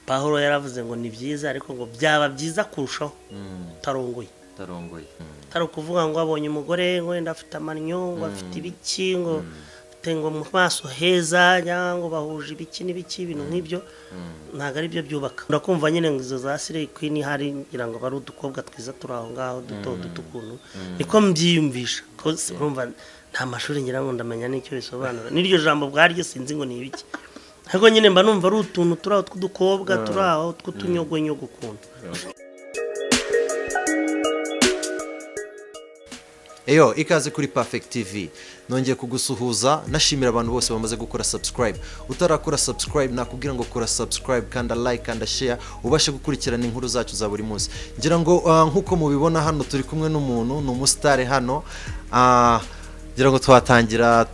Pawulo yaravuze ngo ni byiza, ariko ngo byaba byiza kurushaho utarongoye. Utarongoye. Atari ukuvuga ngo abonye umugore, ngo wenda afite amannyo, ngo afite ibiki, ngo afite ngo mu maso heza, cyangwa ngo bahuje ibiki n'ibiki, ibintu nk'ibyo ntabwo ari byo byubaka. Urakumva nyine ngo izo za slay queen hari, ngira ngo bari udukobwa twiza turi aho ngaho duto duto ukuntu, niko mbyiyumvisha ko urumva nta mashuri ngira ngo ndamenya n'icyo bisobanura, n'iryo jambo ubwaryo sinzi ngo ni ibiki, ariko nyine mba numva ari utuntu turi aho tw'udukobwa turi aho tw'utunyogonyog ukuntu. Eyo, ikaze kuri Perfect TV. Nongeye kugusuhuza, nashimira abantu bose bamaze gukora subscribe. Utarakora subscribe, nakubwira ngo kora subscribe, kanda like, kanda share, ubashe gukurikirana inkuru zacu za buri munsi. Ngira ngo nk'uko mubibona hano turi kumwe n'umuntu, ni umusitari hano. Ngira ngo twatangira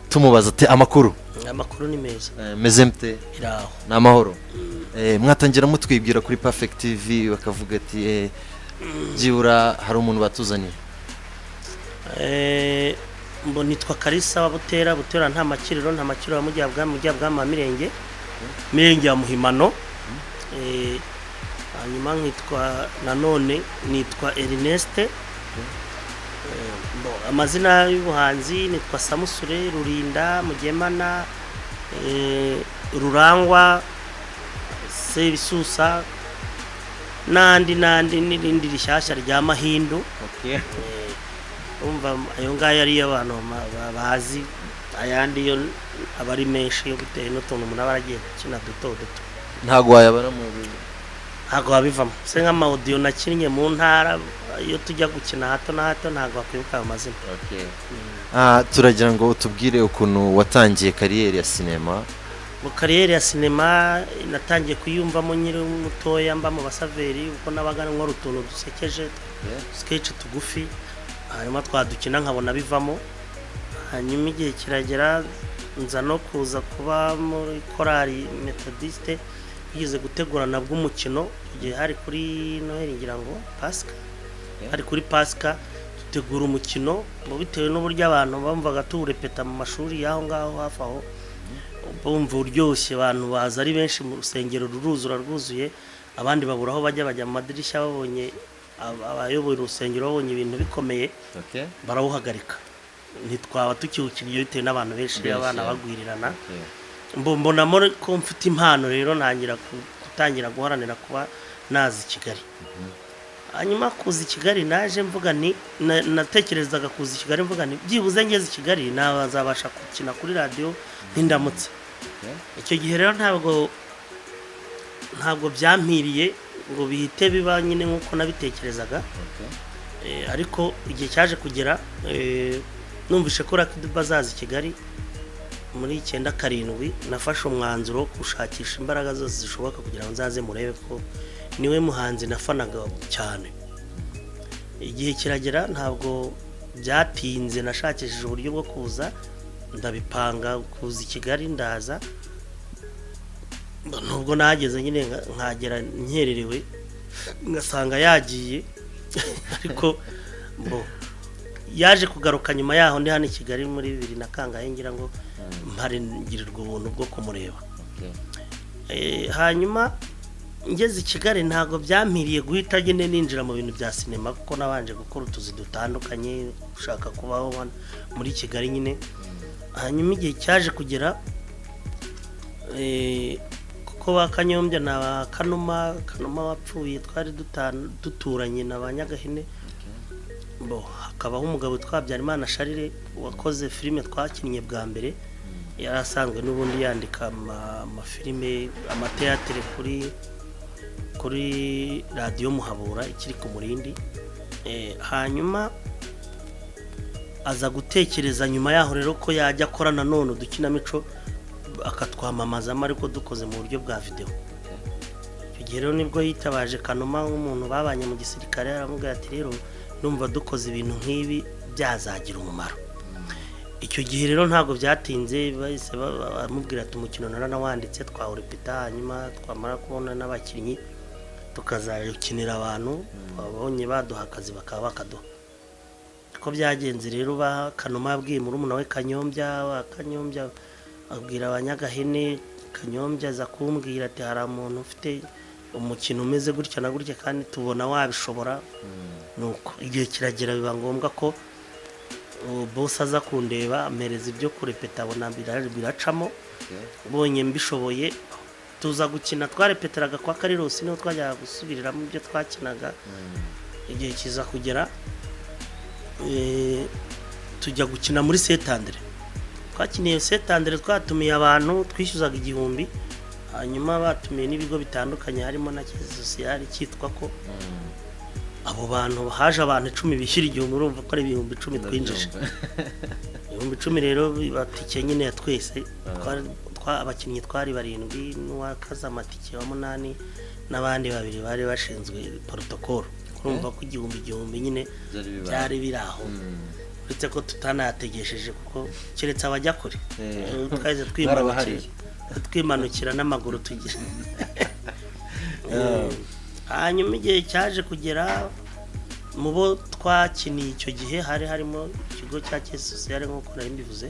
tumubaza ati: "Amakuru?" Amakuru ni meza. Meze mute? Iraho. Ni amahoro. Mwatangira mutwibwira kuri Perfect TV, bakavuga ati byibura hari umuntu batuzaniye. Mbo nitwa Kalisa wa Butera. Butera nta makiriro, nta makiriro wa Mujyabwami, Mujyabwami wa Mirenge, Mirenge ya Muhimano. Hanyuma nkitwa nanone nitwa Ernest. Mbo amazina y'ubuhanzi nitwa Samusure Rurinda Mugemana, Rurangwa Sebisusa n'andi n'andi, n'irindi rishyashya rya Mahindu. Umva, ayo ngayo ariyo abantu bazi, ayandi yo aba ari menshi yo bitewe n'utuntu umuntu aba aragiye gukina duto duto. Ntabwo wayabara mu Ntabwo wabivamo se, nk'ama audio nakinnye mu ntara, iyo tujya gukina hato na hato, ntabwo wakwibuka ayo mazina. Turagira ngo utubwire ukuntu watangiye carrière ya sinema. Mu carrière ya sinema natangiye kuyumvamo nkiri mutoya, mba mu basaveri, kuko nabaga nkora utuntu dusekeje, sketch tugufi, hanyuma twadukina nkabona bivamo. Hanyuma igihe kiragera nza no kuza kuba muri korali Methodiste, bigeze gutegura nabwo umukino igihe hari kuri Noheli, ngira ngo Pasika, hari kuri Pasika, dutegura umukino ngo bitewe n'uburyo abantu bumvaga tuwurepeta mu mashuri y'aho ngaho hafi aho, bumva uryoshye, abantu baza ari benshi mu rusengero, ruruzura rwuzuye, abandi babura aho bajya, bajya mu madirishya. Babonye abayoboye urusengero, babonye ibintu bikomeye, barawuhagarika, ntitwaba tukiwukina bitewe n'abantu benshi, Benshi, abana yeah. bagwirirana. Mbonamo ko mfite impano rero, ntangira gutangira guharanira kuba naza i Kigali. Hanyuma kuza i Kigali naje mvuga ni natekerezaga kuza i Kigali mvuga ni byibuze ngeze i Kigali nazabasha gukina kuri radiyo nk'indamutse. Icyo gihe rero ntabwo byampiriye ngo bihite biba nyine nk'uko nabitekerezaga. Ariko igihe cyaje kugera, numvise ko Lucky Dube azaza i Kigali muri 97, nafashe umwanzuro wo gushakisha imbaraga zose zishoboka kugira ngo nzaze murebe, ko niwe muhanzi nafanaga cyane. Igihe kiragera, ntabwo byatinze, nashakishije uburyo bwo kuza, ndabipanga kuza i Kigali, ndaza. Nubwo nahageze nyine nkagera nkererewe, ngasanga yagiye, ariko mbo yaje kugaruka nyuma yaho ndi hano i Kigali muri bibiri na kangahe ngira ngo, mpari ngirirwa ubuntu bwo kumureba. Hanyuma ngeze i Kigali ntabwo byampiriye guhita nyine ninjira mu bintu bya sinema, kuko nabanje gukora utuzi dutandukanye, gushaka kubaho hano muri Kigali nyine. Hanyuma igihe cyaje kugera, kuko ba Kanyombya na ba Kanuma, Kanuma wapfuye, twari duturanye na ba Nyagahene, bo hakabaho umugabo witwa Habyarimana Charles wakoze filime twakinnye bwa mbere, yari asanzwe n'ubundi yandika amafilime, amateatere kuri radiyo Muhabura ikiri ku Murindi. Hanyuma aza gutekereza nyuma yaho rero ko yajya akora nanone udukinamico akatwamamazamo, ariko dukoze mu buryo bwa videwo. Icyo gihe rero nibwo yitabaje Kanuma nk'umuntu babanye mu gisirikare, aramubwira ati: "Rero numva dukoze ibintu nk'ibi byazagira umumaro." Icyo gihe rero ntabwo byatinze, bahise bamubwira ati: "Umukino naranawanditse, twawurepeta, hanyuma twamara kubona n'abakinnyi tukazawukinira abantu babonye baduha akazi, bakaba bakaduha." Uko byagenze rero, ba Kanuma yabwiye murumuna we Kanyombya, wa Kanyombya abwira abanyagahene. Kanyombya aza kumbwira ati hari umuntu ufite umukino umeze gutya na gutya kandi tubona wabishobora. Nuko igihe kiragera biba ngombwa ko boss aza kundeba, ampereza ibyo kurepeta, abona biracamo. Ubonye mbishoboye tuza gukina. Twarepeteraga kwa Karirosi, niho twajyaga gusubiriramo ibyo twakinaga. Igihe kiza kugera, tujya gukina muri Saint André. Twakiniye Saint André, twatumiye abantu, twishyuzaga 1000, hanyuma batumiye n'ibigo bitandukanye harimo na caisse sociale, cyitwa ko abo bantu haje abantu 10 bishyura 1000. Urumva ko ari 10,000 twinjije. 10,000 rero biba tike nyine ya twese. Abakinnyi twari barindwi, n'uwakaze amatike wa munani, n'abandi babiri bari bashinzwe protocole. Urumva ko 1000 1000 nyine Byari bibaye. byari biri aho, uretse ko tutanayategesheje kuko keretse abajya kure. Twahise twimanukira Mwarabahariye. twimanukira n'amaguru tugira. Hanyuma igihe cyaje kugera, mu bo twakiniye icyo gihe hari harimo ikigo cya caisse sociale nk'uko nari mbivuze.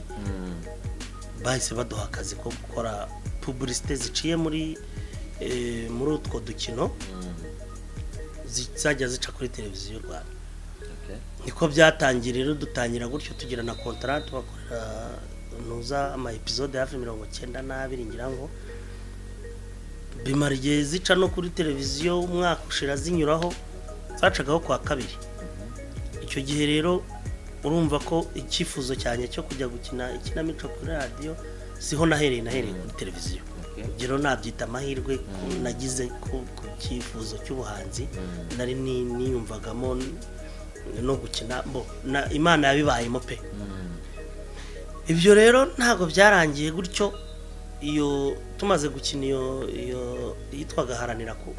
Bahise baduha akazi ko gukora publicité ziciye muri utwo dukino, zizajya zica kuri Televiziyo y'u Rwanda. Niko byatangiye rero, dutangira gutyo, tugira na contrat, tubakorera ntuza ama episode hafi 92 ngira ngo. Bimara igihe zica no kuri televiziyo, umwaka ushira zinyuraho, zacagaho kwa kabiri. Icyo gihe rero urumva ko icyifuzo cyanjye cyo kujya gukina ikinamico kuri radiyo siho nahereye, nahereye kuri televiziyo. Rero nabyita amahirwe ko nagize ku cyifuzo cy'ubuhanzi nari niyumvagamo no gukina bo Imana yabibayemo pe. Ibyo rero ntabwo byarangiye gutyo. Iyo tumaze gukina iyo yitwaga Haranira ku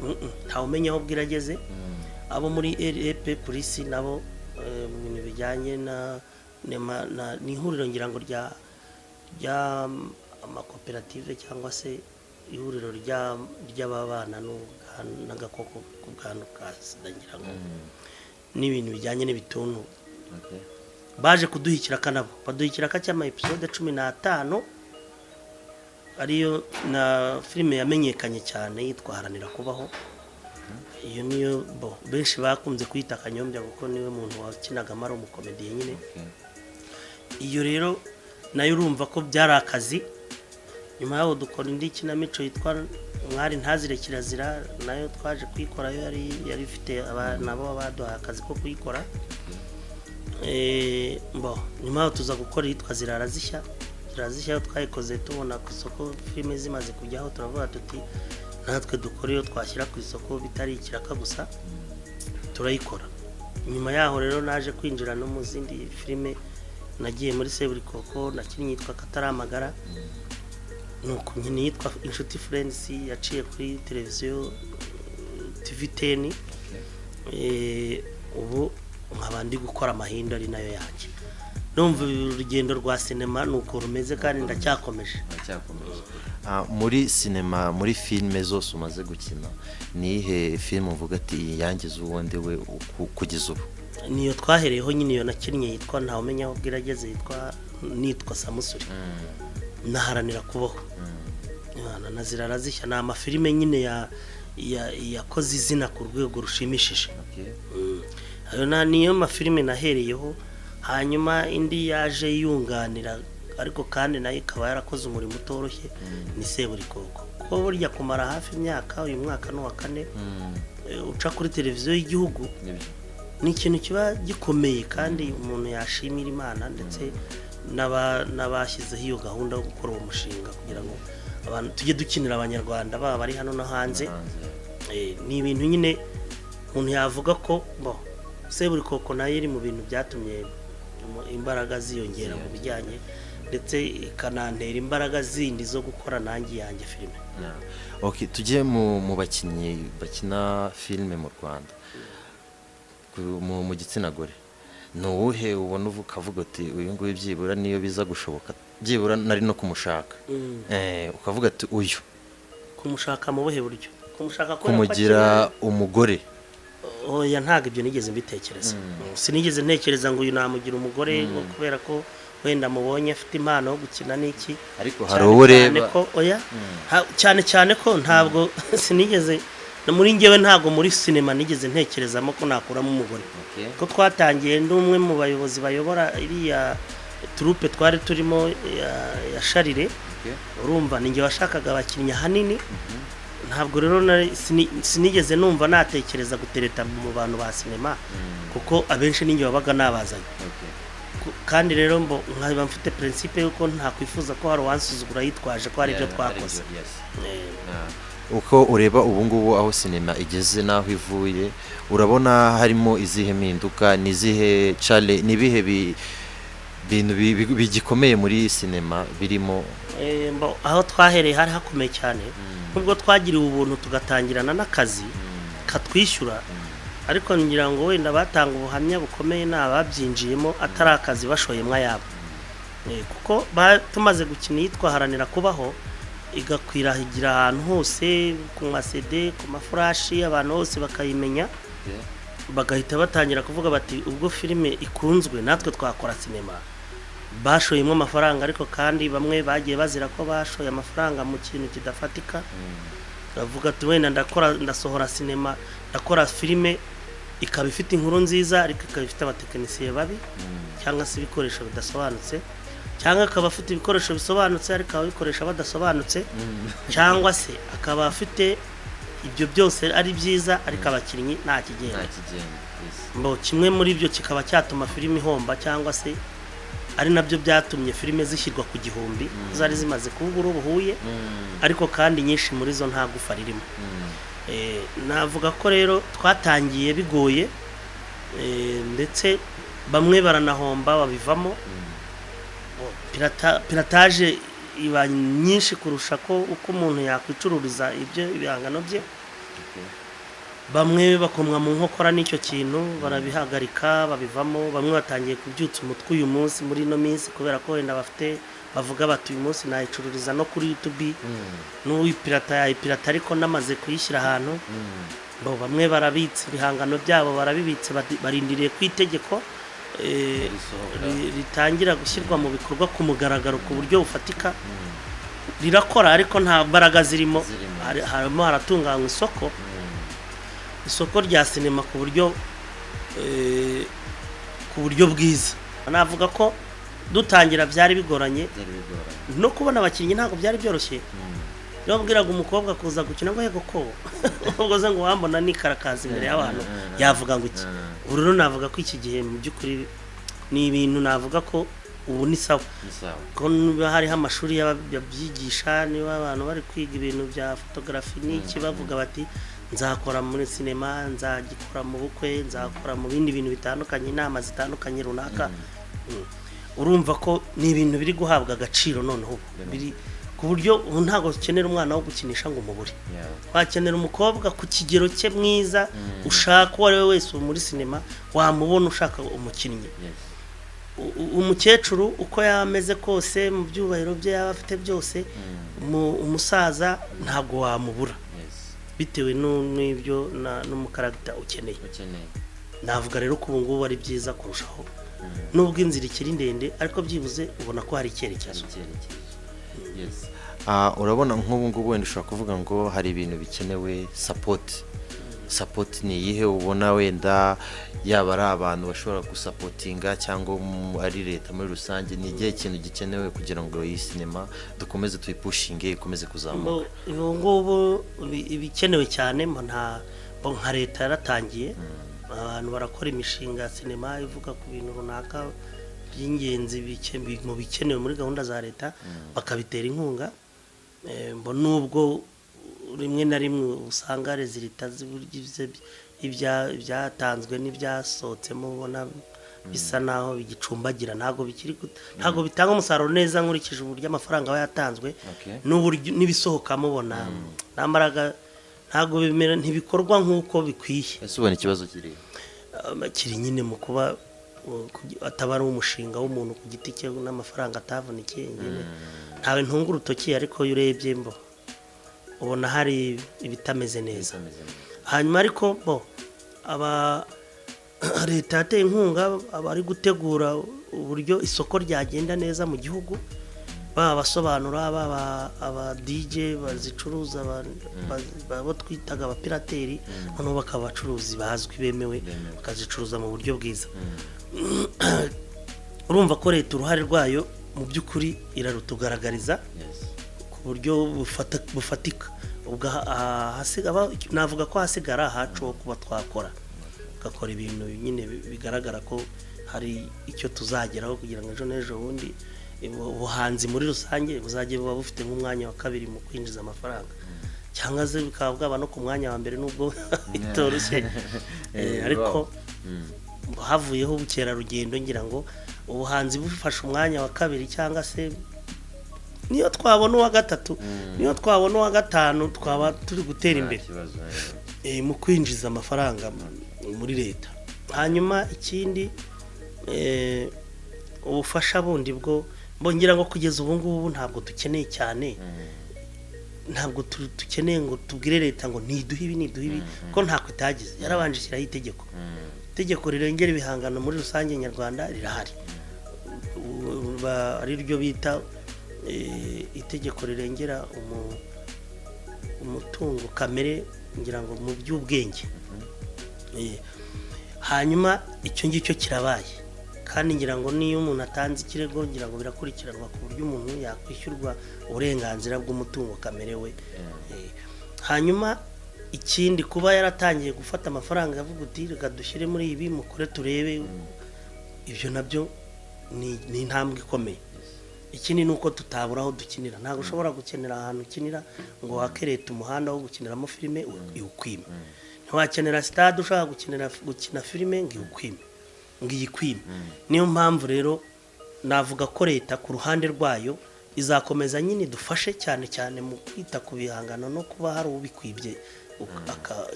ntawe umenya aho bwira ageze. Abo muri REP Police nabo, mu bintu bijyanye na n'ihuriro ngira ngo rya amakoperative cyangwa se ihuriro ry'ababana n'agakoko k'ubwandu bwa sida ngira ngo n'ibintu bijyanye n'ibituntu, baje kuduha ikiraka nabo, baduha ikiraka cy'ama episode 15, ariyo na filime yamenyekanye cyane yitwa Haranira Kubaho. Iyo niyo bo benshi bakunze kwita Kanyombya kuko niwe muntu wakinagamo ari umukomediye nyine. Iyo rero nayo urumva ko byari akazi. Nyuma yaho dukora indi kinamico yitwa Mwari Ntazire Kirazira, nayo twaje kuyikora, yo yari ifite nabo baduhaye akazi ko kuyikora. Bo nyuma yaho tuza gukora iyitwa Zirara Zishya. Zirara Zishya yo twayikoze tubona ku isoko filime zimaze kujyaho, turavuga tuti natwe dukora iyo twashyira ku isoko bitari ikiraka gusa, turayikora. Nyuma yaho rero naje kwinjira no mu zindi filime, nagiye muri Seburikoko, nakinnye yitwa Kataramagara, nuko nyine yitwa Inshuti Friends yaciye kuri televiziyo TV 10. Ubu nkaba ndi gukora Amahindu ari nayo yanjye. Numva urugendo rwa sinema ni uko rumeze kandi ndacyakomeje. Uracyakomeje. Muri sinema, muri filime zose umaze gukina, ni iyihe filime uvuga ati iyi yangize uwo ndi we kugeza ubu? Niyo twahereyeho nyine, iyo nakinnye yitwa Ntawumenya aho bwira ageze, yitwa nitwa Samusuri, naharanira kubaho na Zirara Zishya. Ni amafilime nyine yakoze izina ku rwego rushimishije. Ayo niyo mafilime nahereyeho. Hanyuma indi yaje yunganira ariko kandi nayo ikaba yarakoze umurimo utoroshye ni Seburikoko, kuko burya kumara hafi imyaka, uyu mwaka ni uwa kane, uca kuri televiziyo y'igihugu, ni ikintu kiba gikomeye kandi umuntu yashimira Imana ndetse n'abashyizeho iyo gahunda yo gukora uwo mushinga kugira ngo abantu tujye dukinira Abanyarwanda baba bari hano no hanze. Ni ibintu nyine umuntu yavuga ko bo Seburikoko nayo iri mu bintu byatumye imbaraga ziyongera mu bijyanye, ndetse ikanantera imbaraga zindi zo gukora nanjye yanjye filime. Okay, tujye mu bakinnyi bakina filime mu Rwanda, mu gitsina gore, ni uwuhe ubona uvuga ukavuga uti uyu nguyu byibura niyo biza gushoboka byibura nari no kumushaka, ukavuga ati uyu? Kumushaka mu buhe buryo? Kumushaka kubera ko Kumugira umugore. Oya, ntabwo ibyo nigeze mbitekereza. Sinigeze ntekereza ngo uyu namugira umugore ngo kubera ko Wenda mubonye afite impano yo gukina n'iki. Ariko Cyane hari uwo cyane ureba. ko oya, cyane cyane ko ntabwo sinigeze muri njyewe, ntabwo muri sinema nigeze ntekerezamo ko nakuramo umugore, ko twatangiye ndi umwe mu bayobozi bayobora iriya troupe twari turimo ya Sharire. Urumva ni njye washakaga abakinnyi ahanini. Ntabwo rero sinigeze numva natekereza gutereta mu bantu ba sinema, kuko abenshi ninjye wabaga nabazanye. Kandi rero mbo nkaba mfite principe yuko ntakwifuza ko hari uwansuzugura yitwaje ko hari ibyo twakoze. Uko ureba ubu ngubu aho sinema igeze n'aho ivuye, urabona harimo izihe mpinduka? Ni izihe challenge? Ni ibihe bintu bigikomeye muri sinema birimo? Mbo, aho twahereye hari hakomeye cyane, nubwo twagiriwe ubuntu tugatangirana n'akazi katwishyura, ariko ngira ngo wenda batanga ubuhamya bukomeye ni ababyinjiyemo atari akazi, bashoyemo ayabo. Kuko tumaze gukina iyitwa Haranira Kubaho, igakwiragira ahantu hose ku ma CD, ku mafurashi, abantu bose bakayimenya, bagahita batangira kuvuga bati: "Ubwo filime ikunzwe, natwe twakora sinema." Bashoyemo amafaranga, ariko kandi bamwe bagiye bazira ko bashoye amafaranga mu kintu kidafatika. Bavuga ati: "Wenda ndakora, ndasohora sinema, ndakora filime ikaba ifite inkuru nziza, ariko ikaba ifite abatekinisiye babi cyangwa se ibikoresho bidasobanutse, cyangwa akaba afite ibikoresho bisobanutse ariko ababikoresha badasobanutse, cyangwa se akaba afite ibyo byose ari byiza ariko abakinnyi nta kigenda." Mbo kimwe muri ibyo kikaba cyatuma filime ihomba, cyangwa se ari nabyo byatumye filime zishyirwa ku gihumbi zari zimaze kuba uburo buhuye, ariko kandi nyinshi muri zo nta gufa ririmo. Navuga ko rero twatangiye bigoye, ndetse bamwe baranahomba babivamo. Piratage iba nyinshi kurusha ko uko umuntu yakwicururiza ibyo ibihangano bye. Bamwe bakomwa mu nkokora n'icyo kintu, barabihagarika, babivamo. Bamwe batangiye kubyutsa umutwe uyu munsi, muri ino minsi, kubera ko wenda bafite, bavuga bati: "Uyu munsi nayicururiza no kuri YouTube, n'uwipirata yayipirata, ariko namaze kuyishyira ahantu." Bo bamwe barabitse ibihangano byabo, barabibitse, barindiriye ku itegeko ritangira gushyirwa mu bikorwa ku mugaragaro ku buryo bufatika. Rirakora ariko nta mbaraga zirimo. Zirimo. Harimo haratunganywa isoko rya sinema ku buryo bwiza. Navuga ko dutangira byari bigoranye, no kubona abakinnyi ntabwo byari byoroshye. Iyo wabwiraga umukobwa kuza gukina ngo: "Yego ko ubwo se ngo wambona nikarakaza imbere y'abantu?" Yavuga ngo iki? Ubu rero navuga ko iki gihe mu by'ukuri ni ibintu navuga ko ubu ni sawa, ko niba hariho amashuri yabyigisha, niba abantu bari kwiga ibintu bya photography n'iki, bavuga bati: "Nzakora muri sinema, nzagikora mu bukwe, nzakora mu bindi bintu bitandukanye, inama zitandukanye runaka." Urumva ko ni ibintu biri guhabwa agaciro noneho ubu biri ku buryo ubu ntabwo ukenera umwana wo gukinisha ngo umubure. Wakenera umukobwa ku kigero cye mwiza ushaka, uwo ari we wese ubu muri sinema wamubona ushaka umukinnyi. Umukecuru uko yaba ameze kose, mu byubahiro bye yaba afite byose, umusaza ntabwo wamubura bitewe n'ibyo n'umukaragita ukeneye. Navuga rero ko ubu ngubu ari byiza kurushaho, nubwo inzira ikiri ndende, ariko byibuze ubona ko hari icyerekezo. Urabona nk'ubu ngubu wenda ushobora kuvuga ngo hari ibintu bikenewe, support. Support ni iyihe ubona wenda yaba ari abantu bashobora gusapotinga cyangwa ari leta muri rusange? Ni igihe kintu gikenewe kugira ngo iyi sinema dukomeze tuyipushinge, ikomeze kuzamuka? Ubu ngubu ibikenewe cyane mbo nka leta yaratangiye, abantu barakora imishinga ya sinema ivuga ku bintu runaka by'ingenzi mu bikenewe muri gahunda za leta, bakabitera inkunga. Mbo nubwo rimwe na rimwe usanga résultat z'uburyo ibyatanzwe n'ibyasohotsemo ubona bisa naho bigicumbagira, ntabwo bitanga umusaruro neza nkurikije uburyo amafaranga aba yatanzwe n'uburyo n'ibisohokamo ubona nta mbaraga, ntabwo bimera, ntibikorwa nk'uko bikwiye. Ese ubona ikibazo kiri Kiri nyine mu kuba ataba ari umushinga w'umuntu ku giti cye n'amafaranga atavunikiye nyine. Ntawe ntunga urutoki, ariko iyo urebye mbo ubona hari ibitameze neza. Hanyuma ariko bo aba leta yateye inkunga abari gutegura. uburyo isoko ryagenda neza mu gihugu, baba abasobanura, baba aba DJ bazicuruza, abo twitaga abapirateri, noneho bakaba abacuruzi bazwi bemewe, bakazicuruza mu buryo bwiza. Urumva ko leta uruhare rwayo mu by'ukuri irarutugaragariza ku buryo bufatika. Ubwo navuga ko hasigara ahacu ho kuba twakora, tugakora ibintu nyine bigaragara ko hari icyo tuzageraho, kugira ngo ejo n'ejo bundi ubuhanzi muri rusange buzajye buba bufite nk'umwanya wa kabiri mu kwinjiza amafaranga, cyangwa se bukaba bwaba no ku mwanya wa mbere, nubwo bitoroshye. Ariko havuyeho ubukerarugendo, ngira ngo ubuhanzi bufashe umwanya wa kabiri, cyangwa se niyo twabona uwa gatatu, niyo twabona uwa gatanu, twaba turi gutera imbere mu kwinjiza amafaranga muri leta. Hanyuma ikindi, ubufasha bundi bwo mbongera ngo kugeza ubu ngubu ntabwo dukeneye cyane, ntabwo dukeneye ngo tubwire leta ngo niduhe ibi, niduhe ibi, ko ntako itagize. Yarabanje ishyiraho itegeko rirengera ibihangano muri rusange nyarwanda rirahari, ari ryo bita itegeko rirengera umutungo kamere, ngira ngo mu by'ubwenge. Hanyuma icyo ngicyo kirabaye, kandi ngira ngo niyo umuntu atanze ikirego, ngira ngo birakurikiranwa ku buryo umuntu yakwishyurwa uburenganzira bw'umutungo kamere we. Hanyuma ikindi, kuba yaratangiye gufata amafaranga avuga uti reka dushyire muri ibi, mukore turebe, ibyo nabyo ni intambwe ikomeye. Ikindi ni uko tutabura aho dukinira. Ntabwo ushobora gukenera ahantu ukinira ngo wake leta umuhanda wo gukiniramo filime iwukwime. Ntiwakenera sitade ushaka gukina filime ngo iwukwime, ngo iyikwime. Niyo mpamvu rero navuga ko leta ku ruhande rwayo izakomeza nyine idufashe cyane cyane mu kwita ku bihangano, no kuba hari ubikwibye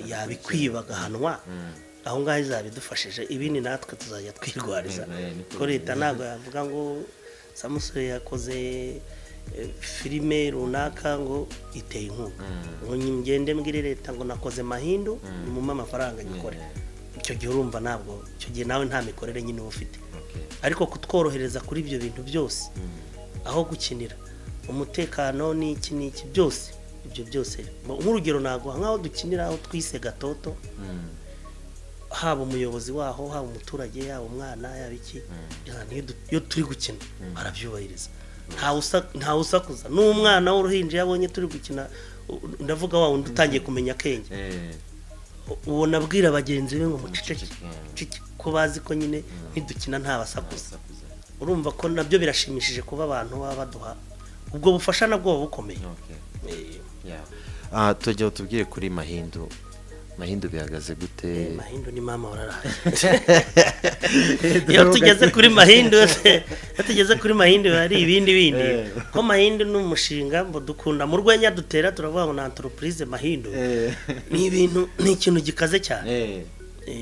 yabikwiba agahanwa. Aho ngaho izaba idufashije, ibindi natwe tuzajya twirwariza. Ko leta ntabwo yavuga ngo Samusure yakoze filime runaka ngo iteye inkunga, ngo ngende mbwire leta ngo nakoze Mahindu, nimumpe amafaranga nyikore. Icyo gihe urumva ntabwo, icyo gihe nawe nta mikorere nyine uba ufite. Ariko kutworohereza kuri ibyo bintu byose, aho gukinira, umutekano n'iki n'iki byose, ibyo byose. Nk'urugero naguha nk'aho dukinira, aho twise Gatoto, haba umuyobozi waho, haba umuturage, yaba umwana, yaba iki, iyo turi gukina barabyubahiriza, ntawe usakuza. N'umwana w'uruhinja iyo abonye turi gukina, ndavuga wa wundi utangiye kumenya akenge, ubona abwira bagenzi be ngo muceceke, ko bazi ko nyine nidukina ntabasakuza. Urumva ko nabyo birashimishije kuba abantu baba baduha ubwo bufasha, nabwo buba bukomeye. Tujya tubwire kuri Mahindu. Mahindu bihagaze gute? Mahindu ni mama wararaye. Iyo tugeze kuri Mahindu, iyo tugeze kuri Mahindu hari ibindi bindi. Ko Mahindu ni umushinga ngo dukunda mu rwenya dutera, turavuga ngo na entreprise Mahindu. Ni ibintu, ni ikintu gikaze cyane.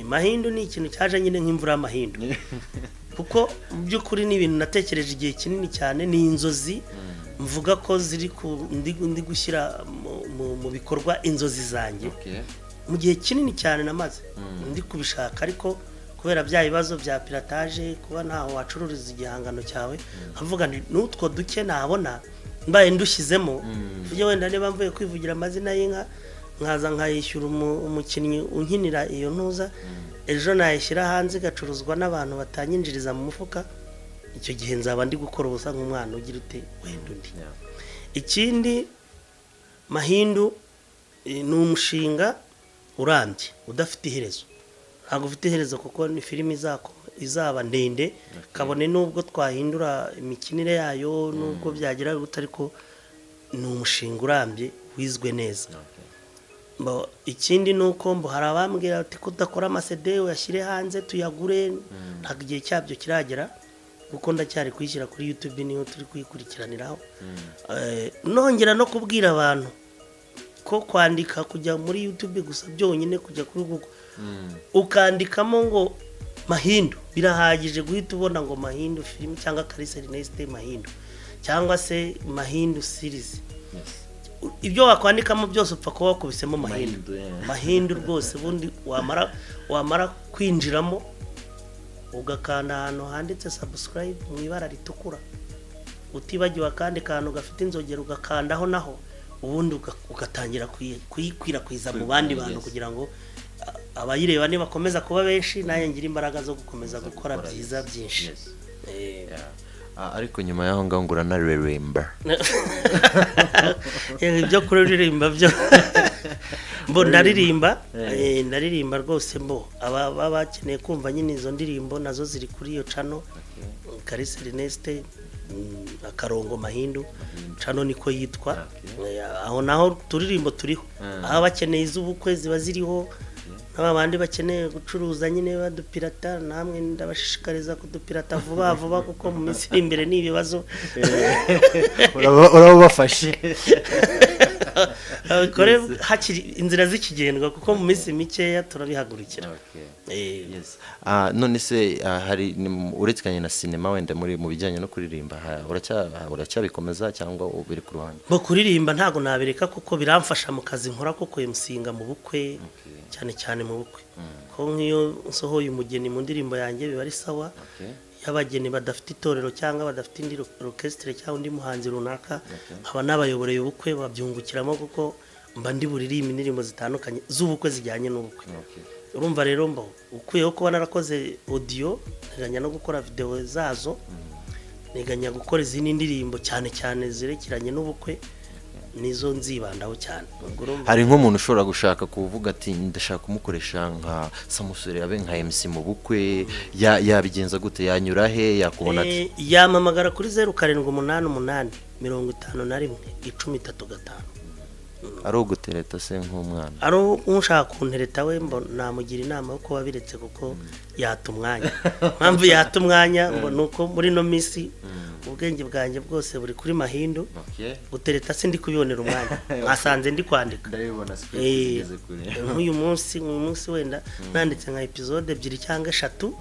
Mahindu ni ikintu cyaje nyine nk'imvura y'amahindu. Kuko mu by'ukuri ni ibintu natekereje igihe kinini cyane, ni inzozi mvuga ko ziri ndi gushyira mu bikorwa inzozi zanjye. Mu gihe kinini cyane namaze ndi kubishaka, ariko kubera bya bibazo bya piratage, kuba ntaho wacururiza igihangano cyawe, nkavuga nti n'utwo duke nabona mbaye ndushyizemo, mvuge wenda niba mvuye kwivugira amazina y'inka nkaza nkayishyura umukinnyi unkinira iyo ntuza, ejo nayishyira hanze igacuruzwa n'abantu batanyinjiriza mu mufuka, icyo gihe nzaba ndi gukora ubusa nk'umwana ugira ute wenda undi. Ikindi, Mahindu ni umushinga urambye udafite iherezo. Ntabwo ufite iherezo kuko ni filime izaba ndende, kabone nubwo twahindura imikinire yayo, nubwo byagira gute, ariko ni umushinga urambye wizwe neza. Ikindi ni uko hari abambwira ati ko udakora amasede uyashyire hanze tuyagure, ntabwo igihe cyabyo kiragera kuko ndacyari kuyishyira kuri YouTube, niyo turi kuyikurikiraniraho. Nongera no kubwira abantu ko kwandika kujya muri YouTube gusa byonyine, kujya kuri Google ukandikamo ngo Mahindu birahagije guhita ubona ngo Mahindu film cyangwa Kalisa Ernest Mahindu cyangwa se Mahindu series. Ibyo wakwandikamo byose upfa kuba wakubisemo Mahindu. Mahindu rwose, ubundi wamara kwinjiramo Ugakanda ahantu handitse subscribe mu ibara ritukura, utibagiwe akandi kantu gafite inzogera ugakandaho naho, ubundi ugatangira kuyikwirakwiza mu bandi bantu kugira ngo abayireba nibakomeza kuba benshi, nanjye ngira imbaraga zo gukomeza gukora byiza byinshi. Ariko nyuma y'aho ngaho ngo uranaririmba? Ibyo kuririmba byo mbo ndaririmba, ndaririmba rwose. Mbo aba baba bakeneye kumva nyine izo ndirimbo nazo ziri kuri iyo channel, Kalisa Ernest akarongo Mahindu, channel niko yitwa. Aho naho turirimbo turiho, aho bakeneye iz'ubukwe ziba ziriho, n'aba bandi bakeneye gucuruza nyine badupirata, namwe ndabashishikariza kudupirata vuba vuba kuko mu minsi iri imbere ni ibibazo. Uraba ubafashe. Babikore hakiri inzira zikigendwa, kuko mu minsi mikeya turabihagurukira. None se hari uretsekanye na sinema, wenda muri mu bijyanye no kuririmba uracyabikomeza cyangwa ubiri ku ruhande? Bo kuririmba ntabwo nabireka kuko biramfasha mu kazi nkora ko kwemusinga mu bukwe, cyane cyane mu bukwe, ko nk'iyo nsohoye umugeni mu ndirimbo yanjye biba ari sawa. Iyo abageni badafite itorero cyangwa badafite indi orchestre cyangwa undi muhanzi runaka, nkaba nabayoboreye ubukwe, babyungukiramo kuko mba ndi buririmbe indirimbo zitandukanye z'ubukwe zijyanye n'ubukwe. Urumva rero mbo ukwiyeho kuba narakoze audio, nteganya no gukora video zazo, nteganya gukora izindi ndirimbo cyane cyane zerekeranye n'ubukwe, nizo nzibandaho cyane. Ubwo urumva Hari nk'umuntu ushobora gushaka kuvuga ati ndashaka kumukoresha nka Samusure, abe nka MC mu bukwe, yabigenza gute? Yanyura he? Yakubona ati? Yampamagara kuri 0788 51 10 35. Ari ugutereta se nk'umwana? Ari ushaka kuntereta we, mbo namugira inama yo kuba biretse kuko yata umwanya. Impamvu yata umwanya ngo ni uko muri ino minsi ubwenge bwanjye bwose buri kuri Mahindu. Gutereta sindi kubibonera umwanya, mwasanze ndi kwandika. Ndabibona. Nk'uyu munsi wenda nanditse nka episode ebyiri cyangwa eshatu,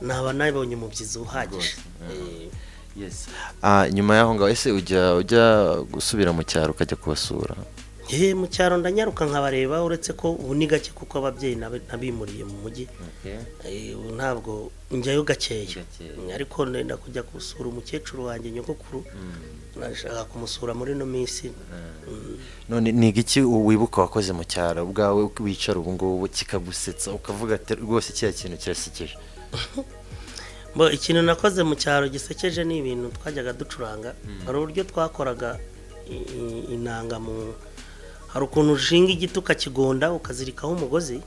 naba nabonye umubyizi uhagije. Yes. Nyuma y'aho ngaho ese ujya gusubira mu cyaro ukajya kubasura? Mu cyaro ndanyaruka nkabareba, uretse ko ubu ni gake kuko ababyeyi nabimuriye mu mujyi. Ubu ntabwo njyayo gakeya. Gakeya. Ariko ndenda kujya gusura umukecuru wanjye, nyogokuru, nashaka kumusura muri ino minsi. None ni igiki wibuka wakoze mu cyaro ubwawe wicara ubu ngubu kikagusetsa, ukavuga ati rwose kiriya kintu kirasekeje? Bo ikintu nakoze mu cyaro gisekeje ni ibintu twajyaga ducuranga. Hari uburyo twakoraga inanga mu, hari ukuntu ushinga igiti ukakigonda, ukazirikaho umugozi,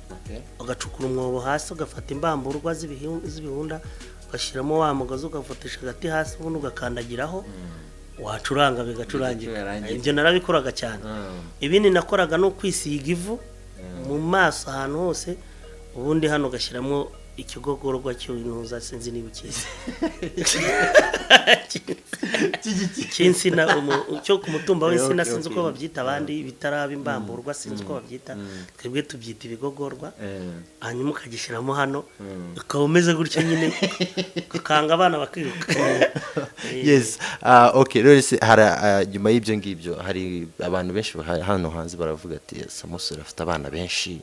ugacukura umwobo hasi, ugafata imbamburwa z'ibihunda, ugashyiramo wa mugozi, ugafatisha agati hasi, ubundi ugakandagiraho, wacuranga bigacurangika. Bigacurangira. Ibyo narabikoraga cyane. Ibindi nakoraga ni ukwisiga ivu mu maso ahantu hose, ubundi hano ugashyiramo ikigogorwa cy'intuza, sinzi niba ukizi, cy'insina, cyo ku mutumba w'insina. Sinzi uko babyita abandi, bitaraba imbamburwa, sinzi uko babyita, twebwe tubyita ibigogorwa. Hanyuma ukagishyiramo hano, ukaba umeze gutya nyine, ukanga abana bakiruka. Yes, okay. Rero se hari nyuma y'ibyo ngibyo hari abantu benshi hano hanze baravuga ati Samusure afite abana benshi,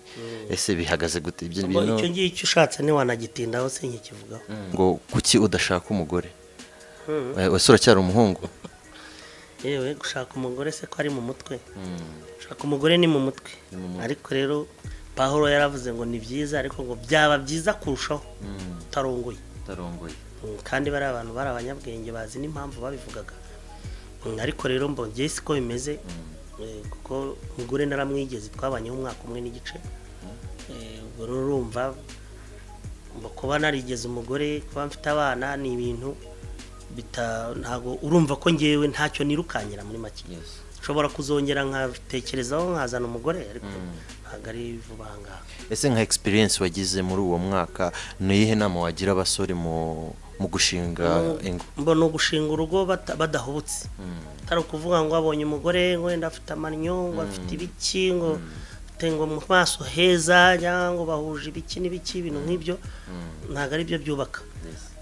ese bihagaze gute ibyo Ngo bintu? Icyo ngicyo ushatse ntiwanagitindaho, sinkikivugaho. Ngo kuki udashaka umugore? Ese uracyari umuhungu? Yewe, gushaka umugore se ko ari mu mutwe? Gushaka umugore ni mu mutwe. Ariko rero Pawulo yaravuze ngo ni byiza, ariko ngo byaba byiza kurushaho utarongoye. Utarongoye. Kandi bari abantu bari abanyabwenge, bazi n'impamvu babivugaga. Ariko rero mbongeye siko bimeze, kuko umugore naramwigeze, twabanyeho umwaka umwe n'igice. Ubwo rero urumva ngo kuba narigeze umugore, kuba mfite abana ni ibintu bita, ntago urumva ko ngewe ntacyo nirukankira muri make. Nshobora kuzongera nkatekerezaho nkazana umugore, ariko ntabwo ari vuba aha ngaha. Ese nka experience wagize muri uwo mwaka, ni iyihe nama wagira abasore mu gushinga ingo? Mbona gushinga urugo badahubutse, atari ukuvuga ngo abonye umugore ngo wenda afite amannyo, ngo afite ibiki, ngo afite ngo mu maso heza, cyangwa ngo bahuje ibiki n'ibiki, ibintu nk'ibyo ntabwo ari byo byubaka.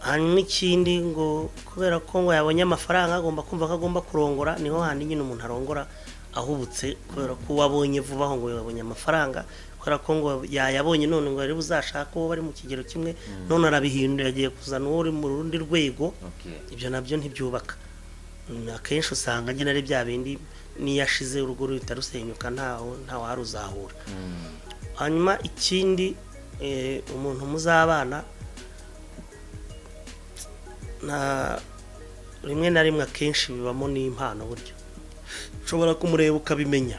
Hanyuma ikindi, ngo kubera ko ngo yabonye amafaranga agomba kumva ko agomba kurongora, niho handi nyine umuntu arongora. Ahubutse kubera ko uwabonye vuba aho ngo yabonye amafaranga, kubera ko ngo yayabonye, none ngo ari buzashake uwo bari mu kigero kimwe, none arabihinduye, agiye kuzana uwo uri mu rundi rwego. Ibyo nabyo ntibyubaka. Akenshi usanga nyine ari bya bindi, n'iyo ashize urugo ruhita rusenyuka, ntaho ntawaruzahura. Hanyuma ikindi, umuntu muzabana na rimwe na rimwe akenshi bibamo n'impano. Buryo ushobora kumureba ukabimenya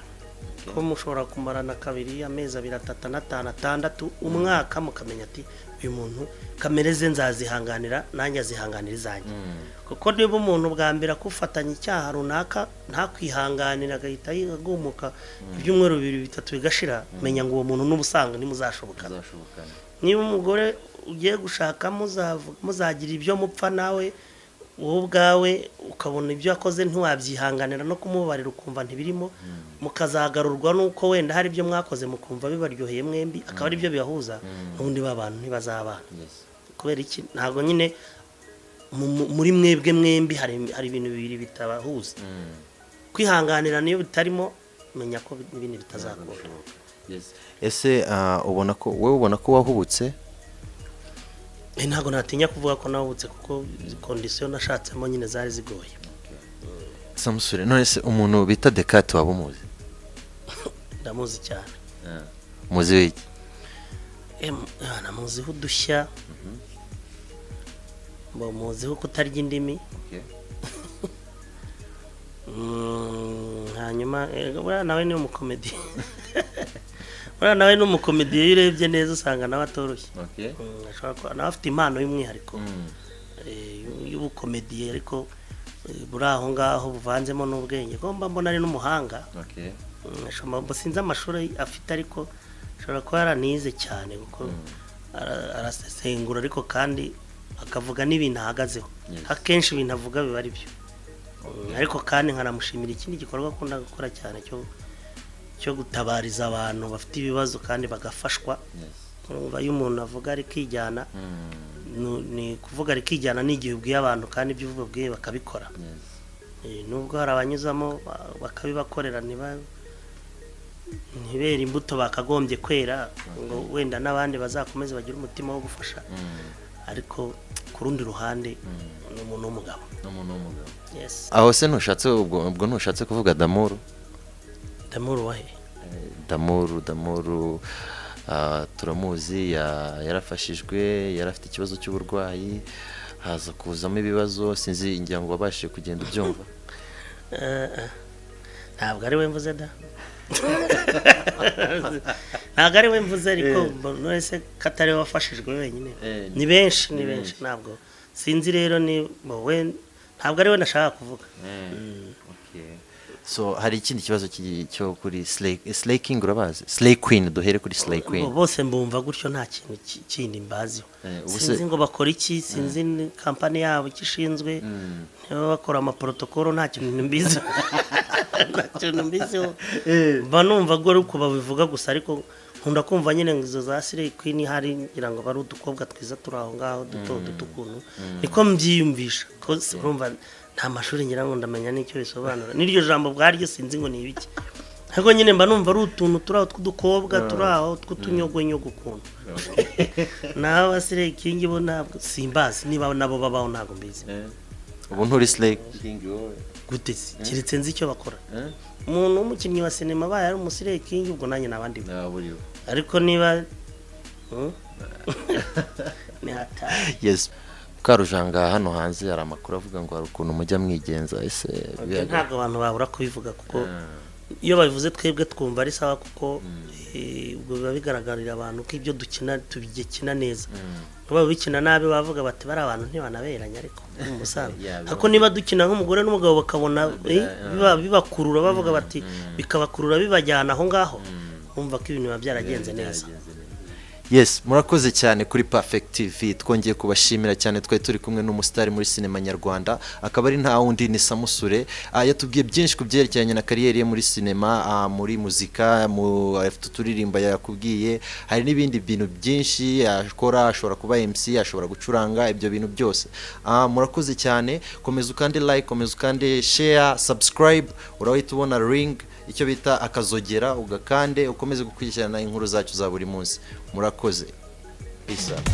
ko mushobora kumarana kabiri, amezi 2, 3, 5, 6, umwaka, mukamenya ati: "Uyu muntu kamere ze nzazihanganira, nanjye azihanganira izanjye." Kuko niba umuntu bwa mbere akufatanya icyaha runaka ntakwihanganira, agahita agumuka, ibyumweru 2, 3 bigashira, menya ngo uwo muntu n'ubusanzwe ntimuzashobokana. Niba umugore ugiye gushaka muzagira ibyo mupfa, nawe wowe ubwawe ukabona ibyo yakoze ntiwabyihanganira, no kumubabarira ukumva ntibirimo, mukazagarurwa n'uko wenda hari ibyo mwakoze mukumva bibaryoheye mwembi, akaba ari byo bibahuza, n'ubundi ba bantu ntibazabana. Kubera iki? Ntabwo nyine muri mwebwe mwembi hari ibintu bibiri bitabahuza. Kwihanganira niyo bitarimo, menya ko n'ibindi bitazakunda. Ese ubona ko wowe ubona ko wahubutse? Ntabwo natinya kuvuga ko nahubutse, kuko condition nashatsemo nyine zari zigoye. Samusure, none se umuntu bita Dekati waba umuzi? Ndamuzi cyane. Umuzi w'iki? Namuziho udushya, muziho kutarya indimi. Hanyuma buriya nawe ni umukomedi, buriya nawe ni umukomedi. Iyo urebye neza usanga nawe atoroshye. Ashobora kuba nawe afite impano y'umwihariko y'ubukomediye, ariko buri aho ngaho buvanzemo n'ubwenge, kuko mba mbona ari n'umuhanga. Sinzi amashuri afite, ariko ashobora kuba yaranize cyane, kuko arasesengura, ariko kandi akavuga n'ibintu ahagazeho. Akenshi ibintu avuga biba ari byo. Ariko kandi nkanamushimira ikindi gikorwa akunda gukora cyane cyo gutabariza abantu bafite ibibazo kandi bagafashwa. Urumva iyo umuntu avuga arikijyana, ni kuvuga rikijyana n'igihe ubwiye abantu, kandi ibyo ubabwiye bakabikora. Nubwo hari abanyuzamo bakabibakorera ntibere imbuto bakagombye kwera, ngo wenda n'abandi bazakomeze bagire umutima wo gufasha, ariko ku rundi ruhande ni umuntu w'umugabo. Yes. Aho se ntushatse ubwo ntushatse kuvuga Damuru? Damuru wahe? Damuru, turamuzi, yarafashijwe, yari afite ikibazo cy'uburwayi, haza kuzamo ibibazo, sinzi, ngira ngo wabashije kugenda ubyumva. Ntabwo ari we mvuze da, ntabwo ari we mvuze, ariko mbona se ko atari we wafashijwe wenyine? Ni benshi, ni benshi. Ntabwo sinzi rero, ni wowe, ntabwo ari we nashaka kuvuga. So hari ikindi kibazo cyo kuri Slay King. Urabazi Slay Queen? Duhere kuri Slay Queen. Bose mbumva gutyo, nta kintu kindi mbaziho. Ubu Sinzi ngo bakora iki, sinzi ni kampani yabo icyo ishinzwe, niba bakora amaporotokolo, nta kintu mbizi, nta kintu mbiziho. Mba numva ko ari uko babivuga gusa, ariko nkunda kumva nyine ngo izo za Slay Queen hari, ngira ngo bari udukobwa twiza turi aho ngaho duto duto ukuntu, niko mbyiyumvisha ko urumva nta mashuri ngira ngo ndamenya n'icyo bisobanura, n'iryo jambo ubwaryo sinzi ngo ni ibiki, ariko nyine mba numva ari utuntu turi aho tw'udukobwa turi aho tw'utunyogonyogo ukuntu. Naho aba Slay King bo ntabwo simbazi, niba nabo babaho ntabwo mbizi. Ubu nturi Slay King wowe? Gute se? Keretse nzi icyo bakora. Umuntu w'umukinnyi wa sinema abaye ari umu Slay King, ubwo nanjye nabandi, ariko niba ni hatari. Yes, Mukarujanga, hano hanze hari amakuru avuga ngo hari ukuntu mujya mwigenza, ese Ibyo ntabwo abantu babura kubivuga, kuko iyo babivuze twebwe twumva ari sawa, kuko ubwo biba bigaragarira abantu ko ibyo dukina tubikina neza. Niba bikina nabi bavuga bati: "Bari abantu ntibanaberanye." Ariko mu busanzwe, ariko niba dukina nk'umugore n'umugabo bakabona bibakurura, bavuga bati bikabakurura, bibajyana aho ngaho, bumva ko ibintu biba byaragenze neza. Yes, murakoze cyane kuri Perfect TV. Twongeye kubashimira cyane. Twari turi kumwe n'umusitari muri sinema nyarwanda, akaba ari nta wundi, ni Samusure. Yatubwiye byinshi ku byerekeranye na kariyeri ye muri sinema, muri muzika, mu afite uturirimba yakubwiye, hari n'ibindi bintu byinshi akora, ashobora kuba MC, ashobora gucuranga, ibyo bintu byose. Murakoze cyane. Komeza ukande like, komeza ukande share, subscribe, urahita ubona ring. icyo bita akazogera, ugakande, ukomeze gukurikirana inkuru zacu za buri munsi. Murakoze, peace out.